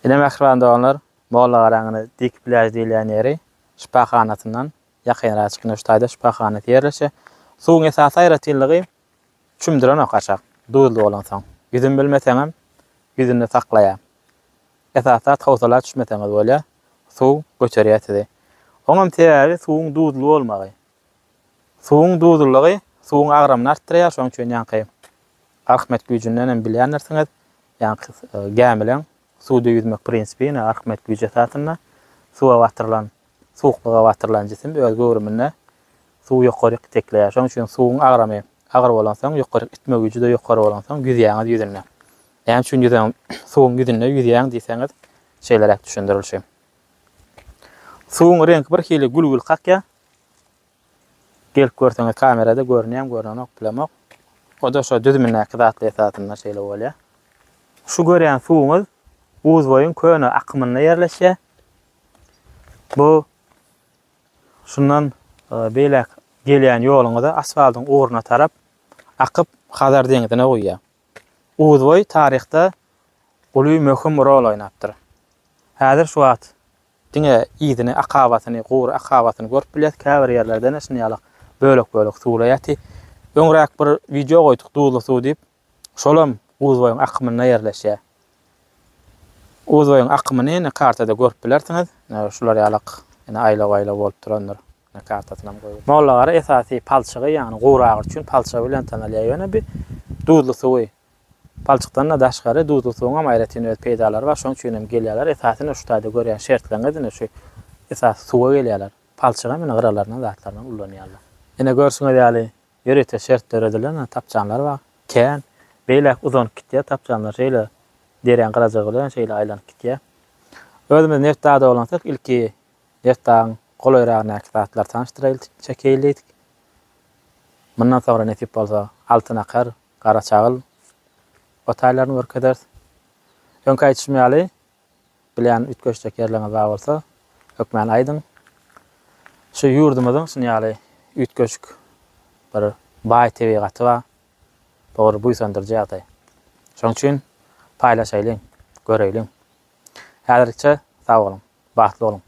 Ine mähriban doganlar, Mollagaraňyny dik plýaž diýilýän ýeri şypahanasyndan ýakynraçyk ine şu taýda şypahanasy ýerleşýär. Suwuň esasy aýratynlygy çümdürenok aşak, duzly bolansoň. Ýüzüm bilmeseňem ýüzünde saklaýar. Esasy zat howsala düşmeseňiz bolýar, suw göterýär sizi. Oňam sebäbi suwuň duzly bolmagy. Suwuň duzlulygy suwuň agramyny artdyrýar, şonuň üçin ýaňky Arhimed güýjünden hem bilýändirsiňiz, ýaňky gämileň suwda ýüzmek prinsipi ýene Arhimed güýji esasynda suwa batyrylan, suwuklyga batyrylan jisim öz göwrüminde suwy ýokaryk itekleýär. Şonuň üçin suwuň agramy agyr bolansoň, ýokaryk itme güýji-de ýokary bolansoň ýüzýäňiz ýüzünde. Näme üçin ýüzeň, suwuň ýüzünde ýüzýäň diýseňiz, şeýleräk düşündirilişi. Suwuň reňki bir hili gül-gül kakýar. Gelip görseňiz kamerada görünýämi görnenok bilemok. O-da şo düzümindäki zatlar esasynda şeýle bolýar. Şu görýän suwuňyz Uzboýuň köne akymynda ýerleşýär. Bu şundan e, beýläk gelýän ýoluňyza asfaltyň ugruna tarap akyp Hazar deňzine guýýar. Uzboý taryhda uly möhüm rol oýnapdyr. Häzir şu wagt Diňe yzyny, akabasyny, gury akabasyny görüp bilýäs. Käbir ýerlerde-de şuny ýaly bölek-bölek suwlar ýaty. Öňräk bir wideo goýduk duzly suw diýip. Şolam Uzboýuň akymynda ýerleşýär. Uzboýuň akymyny ine kartada görüp bilersiňiz. Ine şular ýalak ine aýlaw-aýlaw bolup durandyr. Ine kartasynam goýup. Mollagara esasy palçygy, ýagny gury agyr üçin palçygy bilen tanalýar. Ýöne bi duzly suwy Palçykdan-da daşgary duzly suwuňam aýratyn öz peýdalary bar, şonuň üçin hem gelýärler. Esasy ine şu taýda görýän şertleriňiz ine şu esasy suwa gelýärler. Palçygam ine gyralaryndan zatlaryndan ullanýarlar. Ine görşüňiz ýaly ýörite şert döredilen ine tapçanlar bar. Kän. Beýläk uzanyp gitýär tapçanlar şeýle derýaň gyrajygy bilen şeýle aýlanyp gitýär. Özümiz Nebtdagda bolansak ilki Nebtdagyň golaýragyndaky zatlary tanyşdyraýyl çekeýin diýdik. Mundan soňra nesip bolsa Altyn akar Garaçagyl otaýlaryny görkezeris. Öňki aýdyşym ýaly, bilýän üýtgeşjek ýerleriňiz bar bolsa, hökmän aýdyň. Şu ýurdumyzyň şuny ýaly üýtgeşik bir baý tebigaty bar. Bu bir buýsandyryjy ýagdaý. Şonuň üçin paýlaşaýlyň, göreýliň. Häzirlikçe sag boluň, bagtly boluň.